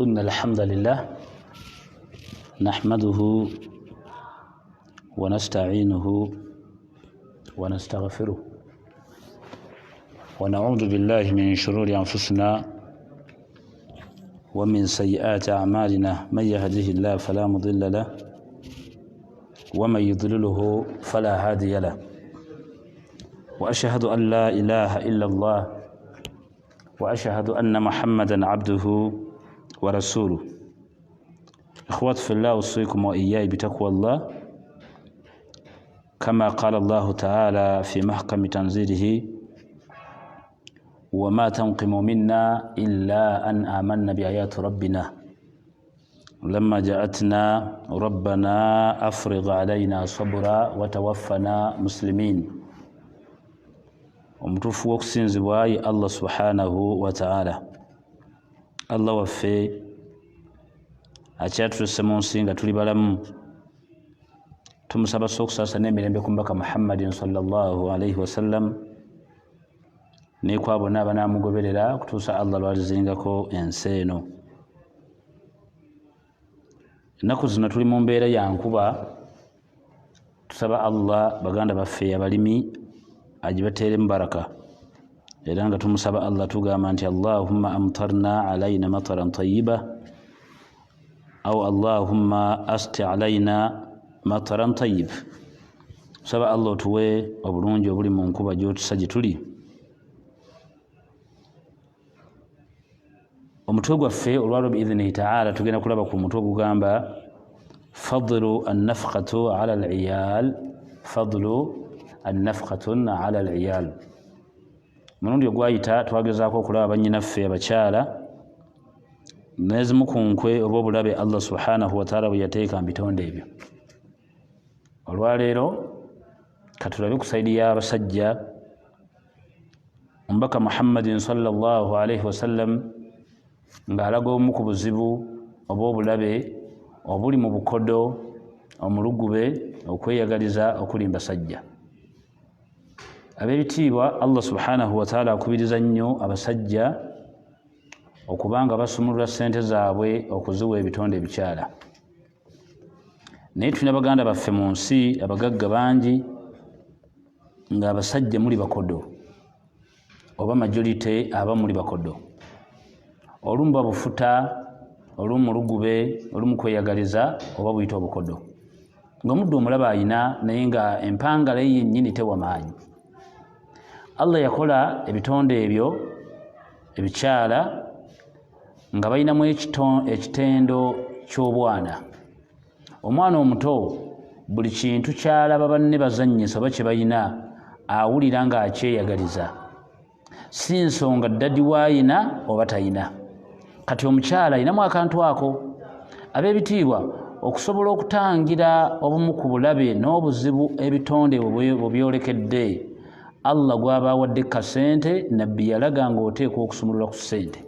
إن الحمد لله نحمده ونستعينه ونستغفره ونعوذ بالله من شرور أنفسنا ومن سيئات أعمالنا، من يهده الله فلا مضل له ومن يضلله فلا هادي له، وأشهد أن لا إله إلا الله وأشهد أن محمدا عبده ورسوله. إخوات في الله، أوصيكم وإياي بتقوى الله كما قال الله تعالى في محكم تنزيله: وما تنقم منا إلا أن آمنا بآيات ربنا لما جاءتنا ربنا أفرغ علينا صبرا وتوفنا مسلمين. Omutuufu w'okusinzibwa ye Allah subhanahu wataala. Allah waffe akyatulese mu nsi nga tuli balamu, tumusaba so okusaasa n'emirembe ku mubaka Muhammadin sallallahu alaihi wasallam nekwa bonna abanaamugoberera okutuusa Allah lwalizingako ensi eno. Ennaku zino tuli mu mbeera ya nkuba. Tusaba Allah baganda baffe abalimi agibateeremu baraka, era nga tumusaba Allah, tugamba nti: "Allahumma amtarna alaina mataran tayiba", au "Allahumma asti alaina mataran tayib". Tusaba Allah otuwe obulungi obuli mu nkuba gyotusa gye tuli. Omutwe gwaffe olwalwo biidhinihi taala tugenda kulaba ku mutwe ogugamba fadlu annafkatu ala aliyal, fadlu annafkatun ala aliyal. Mulundi ogwayita twagezaako okulaba banyinaffe abakyala nezimu ku nkwe oba obulabe Allah subhanahu wataala bwe yateeka mu bitonde ebyo. Olwaleero katulabe ku saidi y'abasajja. Omubaka Muhammadin sallallahu alaihi wasallam ng'alaga obumu ku buzibu oba obulabe obuli mu bukodo, omulugube, okweyagaliza okuli mbasajja. Ab'ebitiibwa, Allah subhanahu wataala akubiriza nnyo abasajja okubanga basumulula ssente zaabwe okuziwa ebitonde ebikyala. Naye tulina baganda baffe mu nsi abagagga bangi ng'abasajja muli bakodo, oba majority aba muli bakodo. Olumu babufuta, olumu mulugube, olumu kweyagaliza oba buyita obukodo, ng'omuddu omulaba ayina, naye nga empangala ye yennyini tewa maanyi. Allah yakola ebitonde ebyo ebikyala nga balinamu ekitendo ky'obwana. Omwana omuto buli kintu kyalaba banne bazannyisa oba kye balina, awulira ng'akyeyagaliza, si nsonga ddadi waayina oba tayina. Kati omukyala ayinamu akantu ako. Ab'ebitiibwa, okusobola okutangira obumu ku bulabe n'obuzibu ebitonde bwebyolekedde, Allah gw'aba awadde kasente, nabbi yalaga ng'oteekwa okusumulula ku ssente.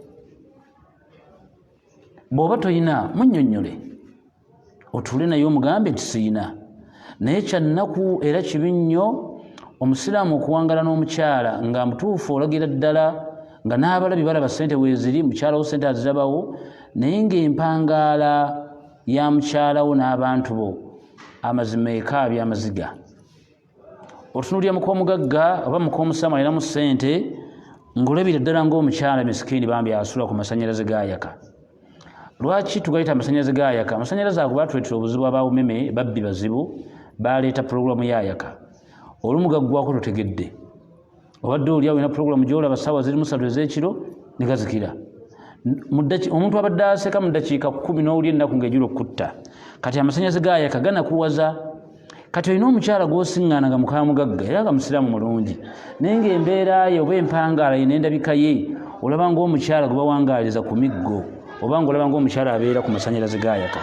Bw'oba toyina, munnyonnyole, otuule naye omugambe nti siyina. Naye kyannaku era kibi nnyo omusiraamu okuwangala n'omukyala nga mutuufu olagira ddala nga n'abalabi balaba ssente weeziri, mukyalawo ssente azirabawo, naye ng'empangaala ya mukyalawo n'abantu bo amazima ekaabya amaziga. Otunuulira muka omugagga oba muka omusaamu alinamu ssente, ng'olabira ddala ng'omukyala misikiini bambi asula ku masanyalaze gayaka. Lwaki tugayita amasanyalaze gayaka? Amasanyalaze ago batuleetera obuzibu. Abawumeme babbi bazibu, baleeta pulogulamu yayaka. Olumu gaggwako totegedde, obadde oli awo olina pulogulamu gyolaba, saawa ziri 3 ez'ekiro ne gazikira. Omuntu abadde aseka mu ddakiika 10 n'owulya ennaku ng'ejula okutta. Kati amasanyalaze gayaka ganakuwaza. Kati olina omukyala gw'osiŋŋaana nga mukamugagga era nga musiraamu mulungi, naye ng'embeera ye oba empangaala ye n'endabika ye olaba ng'omukyala gwe bawangaaliza ku miggo, oba ng'olaba ng'omukyala abeera ku masanyalaze gayaka.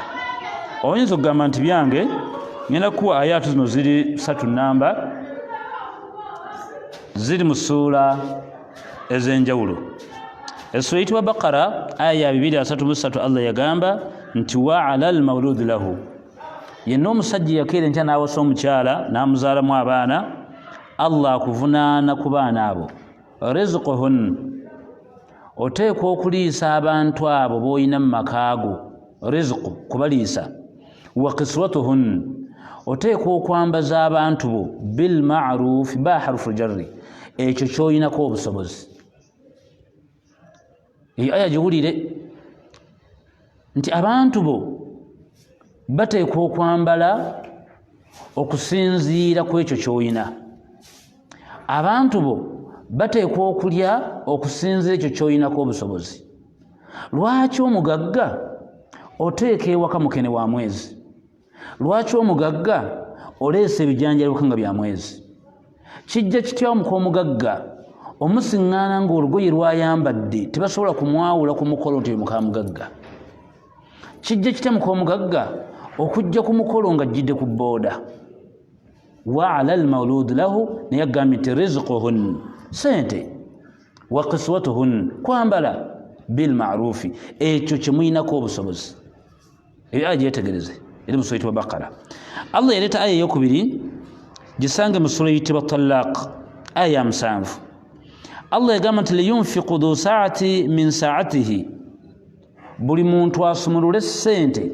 Oyinza okugamba nti byange. Ngenda kukuwa ayaatu zino ziri satu namba, ziri mu ssuula ez'enjawulo. Essuula eyitibwa Bakara, aya ya 233, Allah yagamba nti: "Wa ala almauludi lahu", yenna omusajja yakeera enkya n'awasa omukyala n'amuzaalamu abaana, Allah akuvunaana ku baana abo, "rizquhun". Oteekwa okuliisa abantu abo b'olina mu maka go, riziku kubaliisa. Wa kiswatuhun, oteekwa okwambaza abantu bo bilmarufi, ba harufu ljarri, ekyo kyoyinako obusobozi. Eyo aya giwulire nti abantu bo bateekwa okwambala okusinziira ku ekyo ky'olina. Abantu bo bateekwa okulya okusinziira ekyo ky'olinako obusobozi. Lwaki omugagga oteeka ewaka mukene wa mwezi? Lwaki omugagga oleesa ebijanjalo ewaka nga bya mwezi? Kijja kitya omuka omugagga omusiŋŋaana ng'olugoye lw'ayambadde tebasobola kumwawula ku mukolo nti oyo muka mugagga? Kijja kitya muka omugagga okujja ku mukolo ng'ajjidde ku bbooda? Wa ala almaulud lahu, naye agambye nti rizquhun, sente, wa kiswatuhun, kwambala, bilmarufi, ekyo kye muyinako obusobozi. Eyo aya gyetegereze, eri mu sura eyitibwa Bakara. Allah yaleeta aya eyokubiri, gisange mu sura eyitibwa Talaq, aya ya 7. Allah yagamba nti liyunfiku dhu saati min saatihi, buli muntu asumulule ssente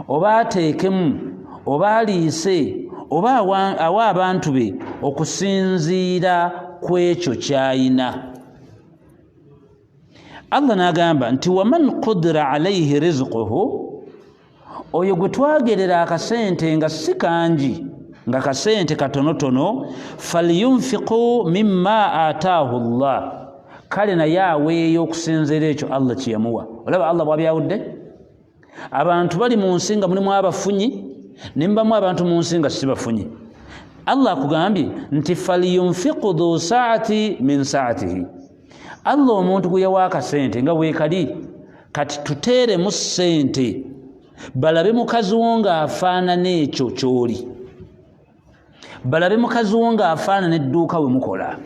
oba ateekemu oba aliise oba awa abantu be okusinziira ku ekyo ky'ayina. Allah n'agamba nti waman qudira alaihi rizquhu, oyo gwe twagerera akasente nga si kangi, nga kasente katonotono, falyunfiqu mimma ataahu llah, kale naye aweeyo okusinziira ekyo Allah kye yamuwa. Olaba Allah bw'abyawudde abantu bali mu nsi nga mulimu abafunyi ne mubamu abantu mu nsi nga si bafunyi. Allah akugambye nti falyunfiqu dhu saati min saatihi, Allah omuntu gwe yawa akasente nga weekali, kati tuteeremu ssente balabe mukazi wo ng'afaanana ekyo ky'oli, balabe mukazi wo ng'afaanana edduuka we mukola,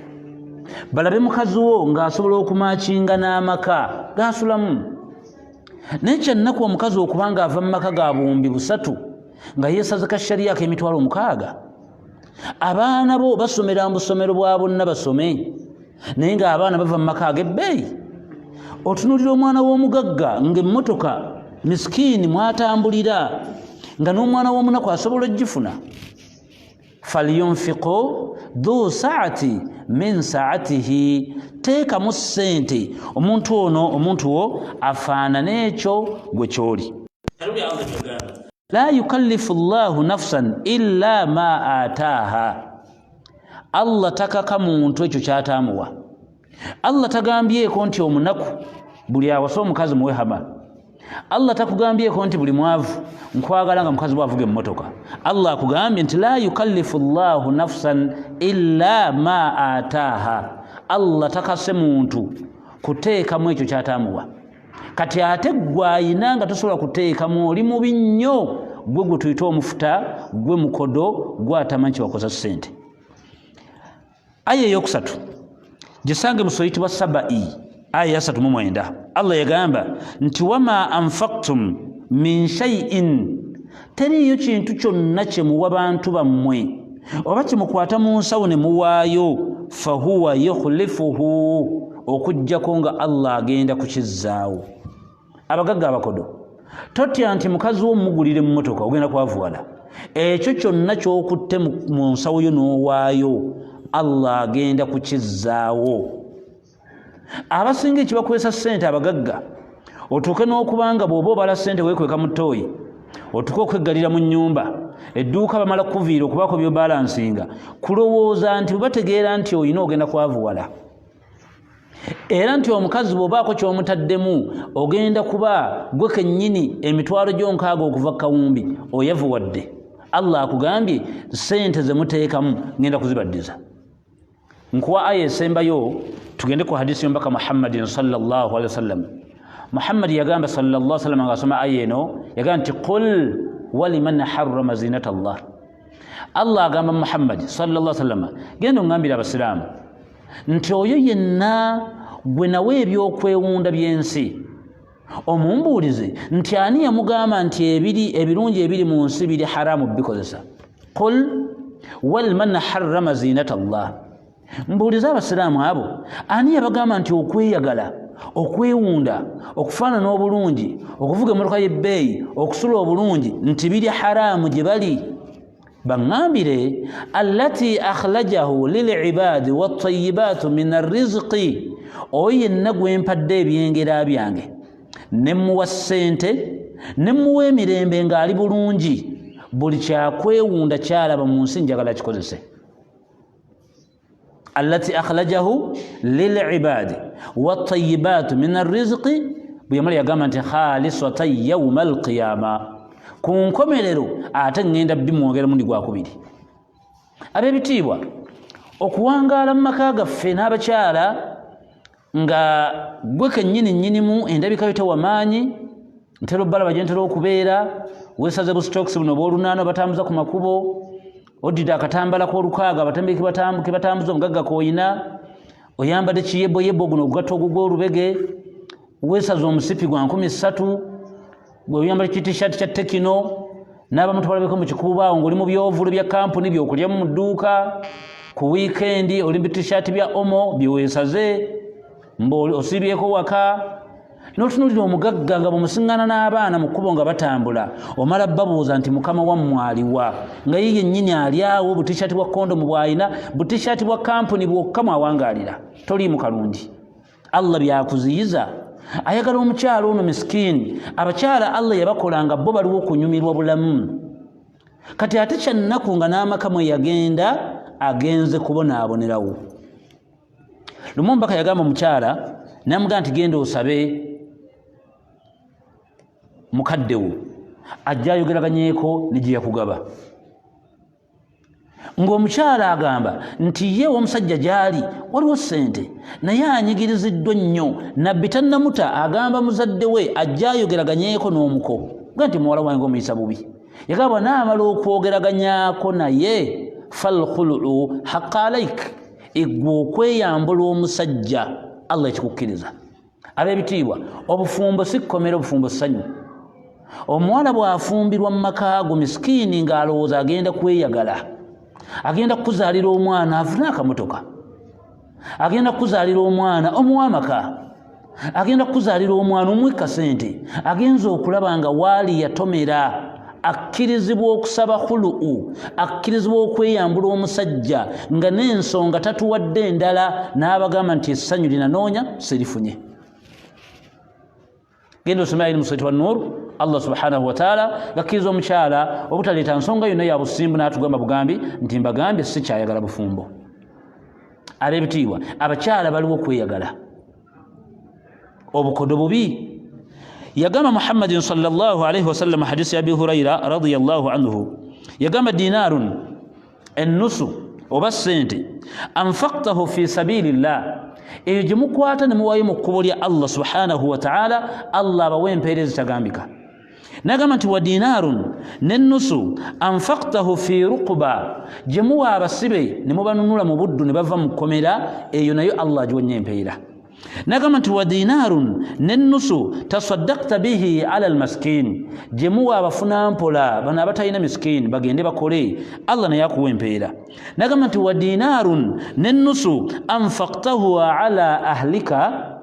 balabe mukazi wo ng'asobola okumakinga n'amaka g'asulamu. Naye kyannaku omukazi okuba ng'ava mu maka ga 3000 nga yeesaze ka shariya ak'emitwalo 6. Abaana bo basomera mu busomero bwa bonna basome, naye ng'abaana bava mu maka ag'ebbeeyi. Otunuulira omwana w'omugagga ng'emmotoka misikiini mw'atambulira, nga n'omwana w'omunaku asobola okugifuna. Falyunfiqu dhu saati min saatihi, teekamu ssente omuntu ono, omuntu wo afaanane ekyo gwe ky'oli. La yukallifu llahu nafsan illa ma ataaha, Allah takaka muntu ekyo kyataamuwa. Allah tagambyeko nti omunaku buli awasa omukazi muwe hama. Allah takugambyeko nti buli mwavu nkwagala nga mukazi bwavuga emmotoka. Allah akugambye nti la yukallifu llahu nafsan illa ma ataaha, Allah takase muntu kuteekamu ekyo kyataamuwa. Kati ate gwe ayina nga tosobola kuteekamu, oli mubi nnyo, gwe gwe tuyita omufuta, gwe mukodo, gwe atamanyi kyewakoza ssente. Aya eyokusatu gisange mu sura eyitibwa Sabai, aya ya 39. Allah yagamba nti wama anfaktum min shay'in, teriiyo kintu kyonna kye muwa bantu bammwe oba kye mukwata mu nsawo ne muwaayo, fahuwa yukhlifuhu, okuggyako nga Allah agenda kukizzaawo. Abagagga abakodo, totya nti mukazi wo mugulire emmotoka ogenda kwavuwala. Ekyo kyonna ky'okutte mu nsawo yo n'owaayo, Allah agenda kukizzaawo. Abasinga ekibakwesa ssente abagagga, otuuke n'okuba nga bw'oba obala ssente weekweka mu ttooyi, otuuke okweggalira mu nnyumba, edduuka bamala kukuviira okubaako by'obalansinga, kulowooza nti bwe bategeera nti olina ogenda kwavuwala, era nti omukazi bw'obaako ky'omutaddemu ogenda kuba gwe kennyini emitwalo gyo 60 okuva ku kawumbi oyavuwadde. Allah akugambye ssente ze muteekamu ngenda kuzibaddiza. Nkuwa aya esembayo, tugende ku hadisi y'omubaka Muhammadin sallallahu alaihi wasallam. Muhammad yagamba sallallahu alaihi wasallam ng'asoma aya eno, yagamba nti qul waliman harrama zinata Allah. Allah agamba Muhammad sallallahu alaihi wasallam, genda ongambire abasiraamu nti oyo yenna gwe nawe ebyokwewunda by'ensi omumbuulize nti ani yamugamba nti ebiri ebirungi ebiri mu nsi biri haramu bikozesa. Qul walman harrama zinata Allah, mbuulize abasiraamu abo ani yabagamba nti okweyagala Okwewunda, okufaanana obulungi, okuvuga emmotoka y'ebbeeyi, okusula obulungi, nti biri haraamu gye bali. Baŋŋambire, allati akhlajahu lilibaadi watayibaatu min arrizqi, oyo yenna gwe mpadde ebyengera byange ne mmuwa ssente ne mmuwa emirembe ng'ali bulungi, buli kyakwewunda kyalaba mu nsi njagala kikozese. Allati akhlajahu lilibaadi watayibaatu min arrizqi, bwe yamala yagamba nti khalisata yauma alqiyama, ku nkomerero ate ŋŋenda bimwongera mundi gwakubiri. Ab'ebitiibwa, okuwangaala mu maka gaffe n'abakyala nga gwe kennyini nnyinimu endabika yo tewamaanyi, ntera obbalaba gye ntera okubeera, weesaze bu stokes buno obwolunaana obatambuza ku makubo, oddidde akatambala k'olukaaga abatembeyi ke batambuza, omugagga k'oyina, oyambadde kiyeboyebo guno ogugatta ogugw'olubege, weesaze omusipi gwa 3000, gwe oyambala kitishaati kya tekino, n'abamu tubalabeko mu kikuubo awo ng'oli mu byovulu bya kampuni by'okulyamu mu dduuka ku wiikendi, oli mu bitishaati bya omo byeweesaze, mbu osiibyeko waka, n'otunuulira omugagga nga bwemusiŋŋana n'abaana mu kkubo nga batambula, omala babuuza nti mukama wammwe aliwa, nga ye yennyini ali awo, butishaati bwa kondomu bw'alina, butishaati bwa kampuni bwokka mwawangaalira, toliimu kalungi. Allah byakuziyiza. Ayagala omukyala ono misikini. Abakyala Allah yabakola nga bo baliwo kunyumirwa bulamu. Kati ate kyannaku nga n'amaka mwe yagenda agenze kubonaabonerawo. Lumu omubaka yagamba omukyala n'amugamba nti genda osabe mukaddewo ajja ayogeraganyeeko ne gye yakugaba. Ng'omukyala agamba nti ye omusajja gy'ali waliwo ssente naye anyigiriziddwa nnyo. Nabbi tannamuta, agamba muzadde we ajja ayogeraganyeeko n'omuko, ga nti muwala wange omuyisa bubi. Yagamba naamala okwogeraganyaako naye, falkhuluu haqa alaik, eggwe okweyambula omusajja Allah ekikukkiriza. Ab'ebitiibwa, obufumbo si kkomera, obufumbo ssanyu. Omuwala bw'afumbirwa mu maka ago misikiini ng'alowooza agenda kweyagala, agenda kukuzaalira omwana afune akamotoka, agenda kukuzaalira omwana omuwa amaka, agenda kukuzaalira omwana omuwe kasente, agenza okulaba nga waali yatomera, akkirizibwa okusaba khuluu, akkirizibwa okweyambula omusajja nga n'ensonga tatuwadde endala, n'abagamba nti essanyu linanoonya sirifunye. Genda osome ayini musweti wa nur, Allah subhanahu wataala gakkiriza omukyala obutaleeta nsonga yonna ya busimbu, n'atugamba bugambi nti mbagambye sikyayagala bufumbo. Ab'ebitiibwa, abakyala baliwo okweyagala, obukodo bubi. Yagamba Muhammadin sallallahu alaihi wasallam, hadisi ya Abi Huraira radiyallahu anhu, yagamba dinarun, ennusu oba ssente, anfaktahu fi sabilillah, eyo gye mukwata ne muwayo mu kkubo lya Allah subhanahu wataala, Allah abawa empeera ezitagambika. Nagamba nti wa dinarun, n'ennusu, anfaktahu fi rukuba, gye muwa abasibe ne mubanunula mu buddu ne bava mu kkomera, eyo nayo Allah agiwonya empeera. Nagamba nti wa dinarun, n'ennusu, tasaddakta bihi ala almaskin, gye muwa abafunampola bano abatalina miskin bagende bakole, Allah naye akuwa empeera. Nagamba nti wa dinarun, n'ennusu, anfaktahu ala ahlika,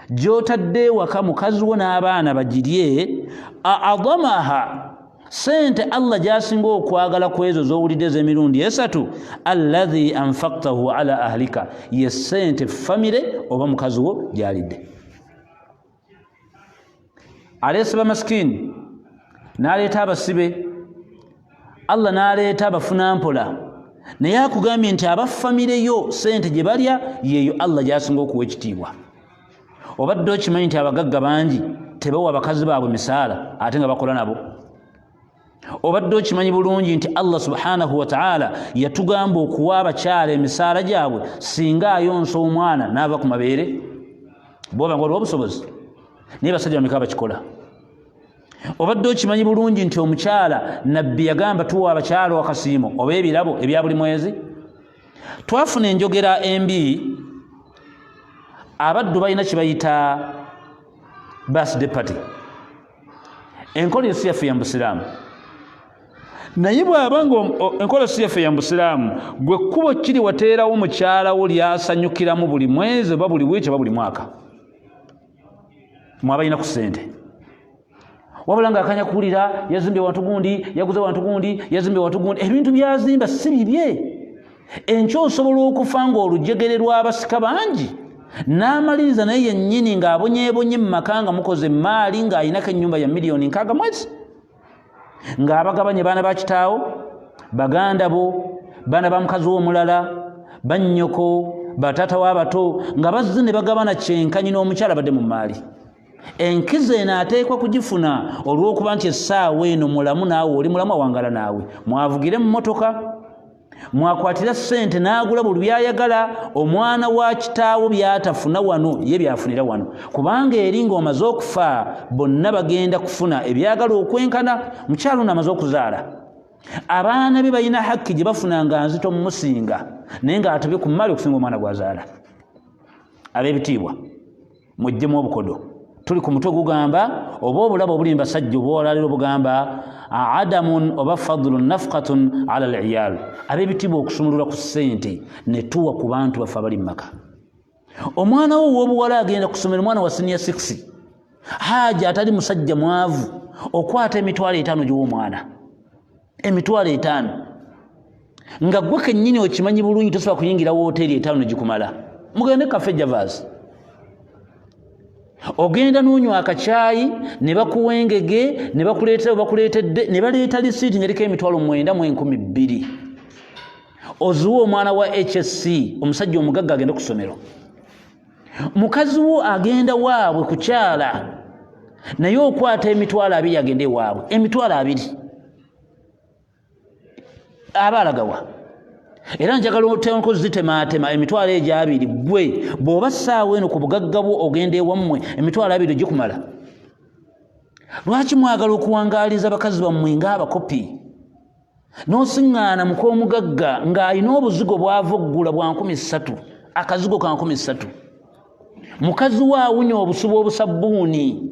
gy'otadde ewaka mukazi wo n'abaana bagirye, aadamaha, sente Allah gy'asinga okwagala ku ezo z'owulidde ez'emirundi esatu, alladhi anfaktahu ala ahlika, ye sente famire oba mukazi wo gy'alidde. Aleese bamasikini n'aleeta abasibe, Allah n'aleeta abafunampola, naye akugambye nti aba famire yo sente gye balya yeeyo Allah gy'asinga okuwa ekitiibwa. Obadde okimanyi nti abagagga bangi tebawa bakazi baabwe misaala ate nga bakola nabo? Obadde okimanyi bulungi nti Allah subhanahu wataala yatugamba okuwa abakyala emisaala gyabwe singa ayonsa omwana n'ava ku mabeere, bwoba nga waliwo obusobozi? Naye basajja bameka bakikola? Obadde okimanyi bulungi nti omukyala, Nabbi yagamba tuwa abakyala akasiimo oba ebirabo ebya buli mwezi? Twafuna enjogera embi, abaddu balina kibayita birthday party. Enkola ensi yaffe ya busiraamu, naye bw'aba nga enkola si yaffe ya busiraamu, gwe kkubo kiri wateerawo mukyala wo lyasanyukiramu buli mwezi oba buli wiiki oba buli mwaka. Mwabalina ku ssente, wabula ng'akanya kuwulira yazimbye wantu gundi, yaguze wantu gundi, yazimbye wantu gundi. Ebintu byazimba si bibye. Enkya osobola okufa ng'olujegere lw'abasika bangi n'amaliriza naye yennyini ng'abonyeebonye mu maka nga mukoze emmaali ng'alinako ennyumba ya miliyoni 60 mwezi, ng'abagabanye baana ba kitaawo, baganda bo, baana ba mukazi wo omulala, bannyoko, bataata w'abato, nga bazze ne bagabana kyenkanyi n'omukyala badde mu mmaali. Enkizo eno ateekwa kugifuna olw'okuba nti essaawa eno mulamu, naawe oli mulamu, awangala naawe, mwavugire mu mmotoka, mwakwatira ssente n'agula buli byayagala. Omwana wa kitaawo byatafuna wano ye byafunira wano, kubanga eri ng'omaze okufa bonna bagenda kufuna ebyagala okwenkana. Mukyalo ono amaze okuzaala, abaana be balina hakki gye bafuna nga nzito mumusinga, naye ng'atobye ku mmaali okusinga omwana gw'azaala. Ab'ebitiibwa, mujjemu obukodo. Tuli ku mutwe gugamba oba obulabo obuli mu basajja obwolwaliro bugamba adamun oba fadlun nafqatun ala liyal. Ab'ebitiibwa, okusumulula ku ssente ne tuwa ku bantu baffe abali mu maka. Omwana wo ow'obuwala agenda kusomera, omwana wa siniya 6, haaja atali musajja mwavu, okwata 50,000 giwa omwana, 50,000, nga gwe kennyini okimanyi bulungi tosobola kuyingira woteeri 5 negikumala. Mugende Cafe Javas, ogenda n'onywa akacaayi ne bakuwa engege ne bakuleetera bakuleetedde ne baleeta lisiiti nga eriko 92,000, oziwa omwana wa HSC, omusajja omugagga agende ku ssomero. Mukazi wo agenda waabwe kukyala, naye okwata 20,000 agende ewaabwe, 20,000 aba alagawa? Era njagala otenko zitemaatema emitwalo egyo 20. Gwe bw'oba ssaawa eno ku bugagga bwo ogenda ewammwe, 20,000 gikumala? Lwaki mwagala okuwangaaliza bakazi bammwe ng'abakopi? N'osiŋŋaana muk'omugagga ng'alina obuzigo bw'ava oggula bwa 3,000, akazigo ka 3,000, mukazi we awunya obusu bw'obusabbuuni.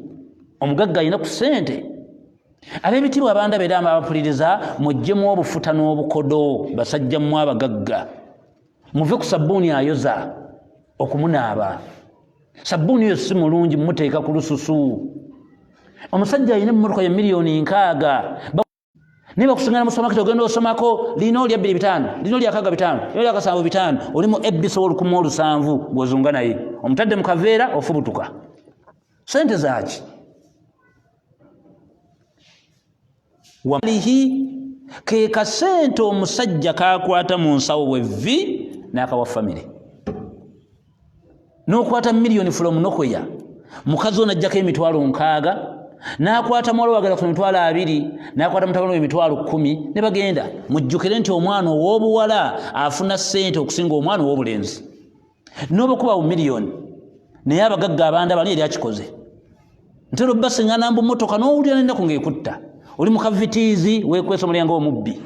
Omugagga alina ku ssente. Ab'ebitiibwa, abandaba era abapuliriza, muggyemu obufuta n'obukodo. Basajja mmwe abagagga, muve ku sabbuuni ayoza okumunaaba. Sabbuuni oyo si mulungi, mumuteeka ku lususu. Omusajja alina emmotoka ya miliyoni 60, naye bakusingana mu supermarket, ogenda osomako lina olya 25, lina olya 65, lina olya 75, oli mu ebisa 1700, gwozunga naye omutadde mu kaveera, ofubutuka. Sente zaaki? Walihi ke kasente omusajja kakwata mu nsawo bwevvi n'akawa famire. N'okwata miliyoni from nowhere, mukazi ono ajjako 60,000, n'akwata muwala wagala ku 20,000, n'akwata mutabani we 10,000, ne bagenda. Mujjukire nti omwana ow'obuwala afuna ssente okusinga omwana ow'obulenzi n'obakuba mu miliyoni. Naye abagagga abanda bali eri akikoze ntera obasingana mbu motoka, n'owulira n'ennaku ng'ekutta, oli mu kavitiizi, weekwesa omulyango omubbi,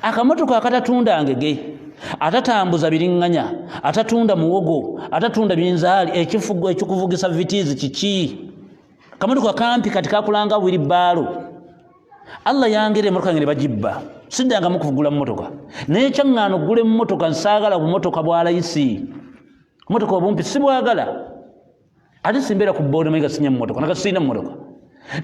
akamotoka akatatunda ngege, atatambuza biriŋŋanya, atatunda muwogo, atatunda binzaali. Ekifugo ekikuvugisa vitiizi kiki? Akamotoka kampi kati kakulanga wheelbarrow. Allah yangera emotoka yange ne bagibba, siddangamu kugula mmotoka. Naye kyaŋŋaana okugula emmotoka, nsaagala bumotoka bwa layisi, motoka obumpi sibwagala. Ate simbeera ku boda, mayiga sinya mmotoka nakati, sirina mmotoka.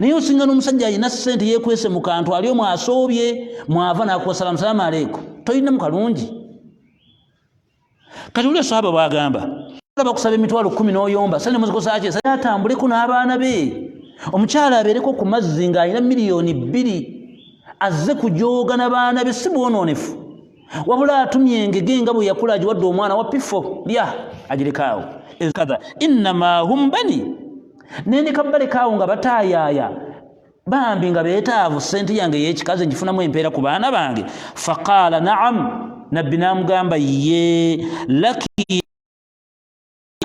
Naye osinga n'omusajja alina ssente yeekwese mu kantu ali omwo asoobye mwava n'akuwa salamu, salamu aleeko, tolinamu kalungi. Kati oli osahaba bwagamba bakusaba 10,000 n'oyomba sente muzikosa ki? Atambuleko n'abaana be, omukyala abeereko ku mazzi ng'alina miliyoni 2, azze kujooga n'abaana be. Si bwonoonefu, wabula atumye engege nga bwe yakula, agiwadde omwana wa pifo lya, agirekaawo. Kadha innama hum bani nendeka balekaawo nga bataayaaya bambi nga beetaavu, sente yange ey'ekikazi ngifunamu empeera ku baana bange. Faqaala naam, nabbi n'amugamba ye laki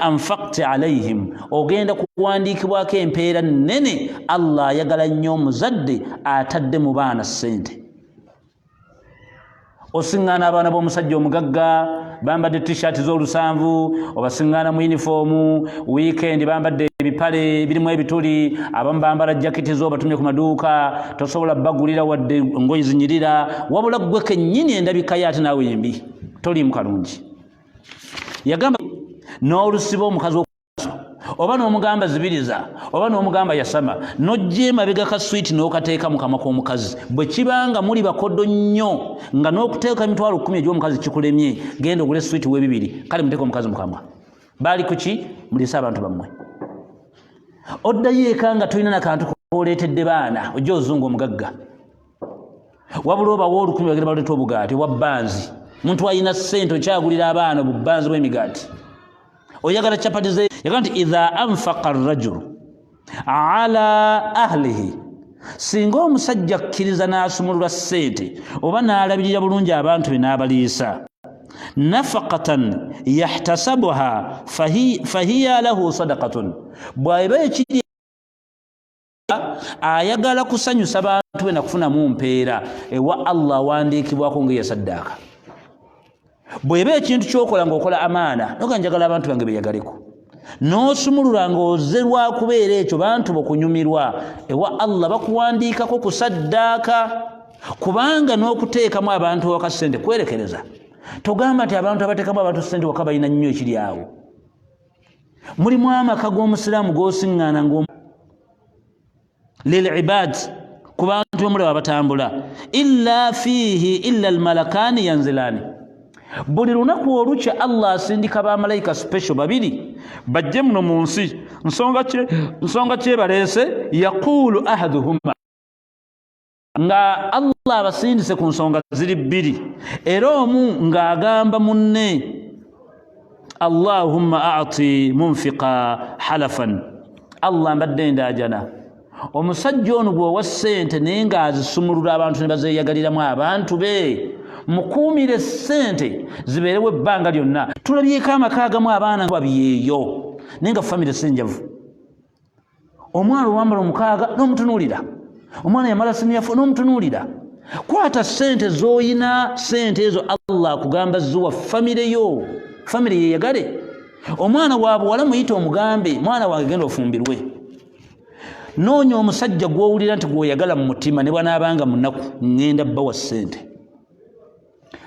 anfakti alaihim, ogenda kuwandiikibwako empeera nnene. Allah ayagala nnyo omuzadde atadde mu baana ssente. Osiŋŋaana abaana b'omusajja omugagga bambadde t-shirt z'olusanvu, obasiŋŋaana mu yunifoomu, weekend bambadde ebipale birimu ebituli, abamu bambala jaketi zo batumye ku maduuka, tosobola bagulira wadde ngoye zinyirira. Wabula ggwe kennyini endabikayo ate naawe embi, toliimu kalungi. Yagamba n'olusiba omukazi. Oba n'omugamba zibiriza, oba n'omugamba yasama, n'ojja emabega ka switi n'okateeka mu kamwa k'omukazi. Bwe kiba nga muli bakodo nnyo nga n'okuteeka 100,000 egy'omukazi kikulemye, genda ogule switi w'ebibiri, kale muteeke omukazi mu kamwa. Baali kuki? Muliise abantu bammwe. Oddayo eka nga tolina nakantu koleetedde baana, ojja ozunga omugagga, wabula obawa 1000 bagenda baleeta obugaati obwa bbanzi. Muntu alina ssente okyagulira abaana obubanzi bw'emigaati, oyagala chapati ze. Yaga nti idha anfaqa rajulu ala ahlihi, singa omusajja akkiriza n'asumulula ssente oba n'alabirira bulungi abantu be n'abaliisa, nafaqatan yahtasabuha fahiya lahu sadaqatun. Bw'eba ekiri ayagala kusanyusa bantu be nakufunamu mpeera ewa Allah, awandiikibwako ngaeyasaddaaka. Bw'eba ekintu kyokola ng'okola amaana, noga njagala abantu bange beyagaleko, n'osumulula ng'oze lwakubeera ekyo bantu bokunyumirwa, ewa Allah bakuwandiikako kusaddaaka. Kubanga n'okuteekamu abantu waka ssente kwerekereza. Togamba nti abantu abateekamu abantu ssente waka balina nnyo ekiri awo. Mulimu amaka g'omusiraamu g'osiŋŋaana nga lilibad ku bantu bemulaba batambula, illa fiihi illa almalakani yanzilani. Buli lunaku olukya Allah asindika bamalayika special babiri bajje muno mu nsi. Nsonga kyebaleese, yaqulu ahaduhuma, nga Allah abasindise ku nsonga ziri bbiri, era omu ng'agamba munne, allahumma ati munfiqa halafan. Allah, mbadde ndajana omusajja ono gweowa ssente naye ng'azisumulula abantu ne bazeeyagaliramu, abantu be mukuumire ssente zibeerewo ebbanga lyonna. Tulabyeko amaka agamu abaana babyeyo naye nga famire senjavu. Omwana olwambala omukaaga n'omutunuulira, omwana yamala siniyafu n'omutunuulira. Kwata ssente z'oyina, ssente ezo Allah akugamba ziwa famire yo, famire yeyagale. Omwana wa buwala muyite omugambe, mwana wange genda ofumbirwe, noonya omusajja gw'owulira nti gw'oyagala mu mutima, ne bwanaabanga munaku ŋŋenda bbawa ssente.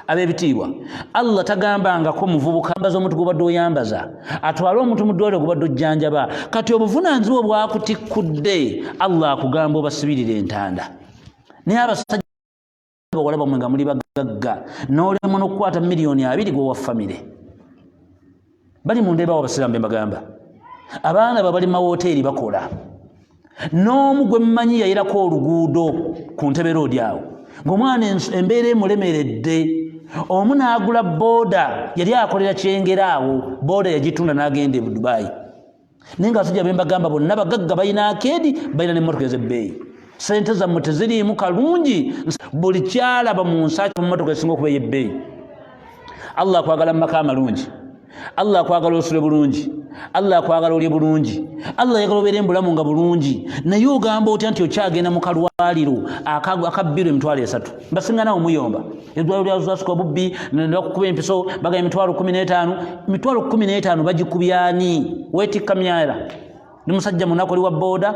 Ab'ebitiibwa, Allah tagambangako muvubuka ambaza omuntu gwobadde oyambaza, atwale omuntu mu ddwaliro gwobadde ojjanjaba. Kati obuvunaanyizibwa bwakutikkudde, Allah akugamba obasibirira entanda. Naye abasajja bawala bamwe nga muli bagagga n'olema n'okukwata 20 miliyoni gwowa famire, bali mu ndeebawo. Abasiraamu be mbagamba, abaana babali mawoteeri bakola. N'omu gwe mmanyi yayirako oluguudo ku Ntebe Road awo ng'omwana embeera emulemeredde, omu n'agula booda, yali akolera Kyengera awo, booda yagitunda n'agenda e Dubayi. Naye nga abasajja bembagamba bonna bagagga, balina akeedi, balina n'emmotoka ez'ebbeeyi. Sente zammwe teziriimu kalungi. Buli kyalaba mu nsi mu mmotoka esinga okuba ey'ebbeeyi. Allah akwagala mu maka amalungi, Allah akwagala osule bulungi, Allah akwagala olye bulungi, Allah ayagala obeere embulamu nga bulungi. Naye ogamba otya nti okyagenda mu kalwaliro akabbirwa 30,000? Mbasinga nawe muyomba eddwaliro lyazasuka obubbi, nebakukuba empiso, bagamba 15,000. 15,000 bagikubyani? Weetikka myala ndi musajja munaku, oli wa booda,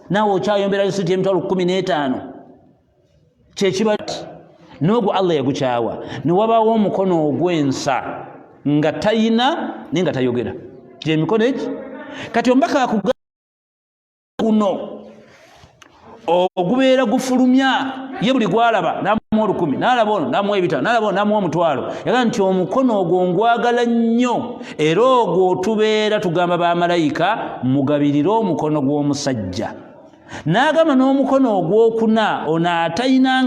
naawe okyayombera risiti y'15,000. Kyekiba n'ogwo Allah yagukyawa. Ne wabaawo omukono ogw'ensa nga tayina naye nga tayogera, gyemikono egi. Kati omubaka akuga guno ogubeera gufulumya ye buli gwalaba namuwa 1000, nalaba ono namuwa 500, nalaba ono namuwa 500. Yagaa nti omukono ogwo ngwagala nnyo, era ogwo tubeera tugamba bamalayika mugabirire omukono gw'omusajja. N'agamba n'omukono ogwokuna ono atayina.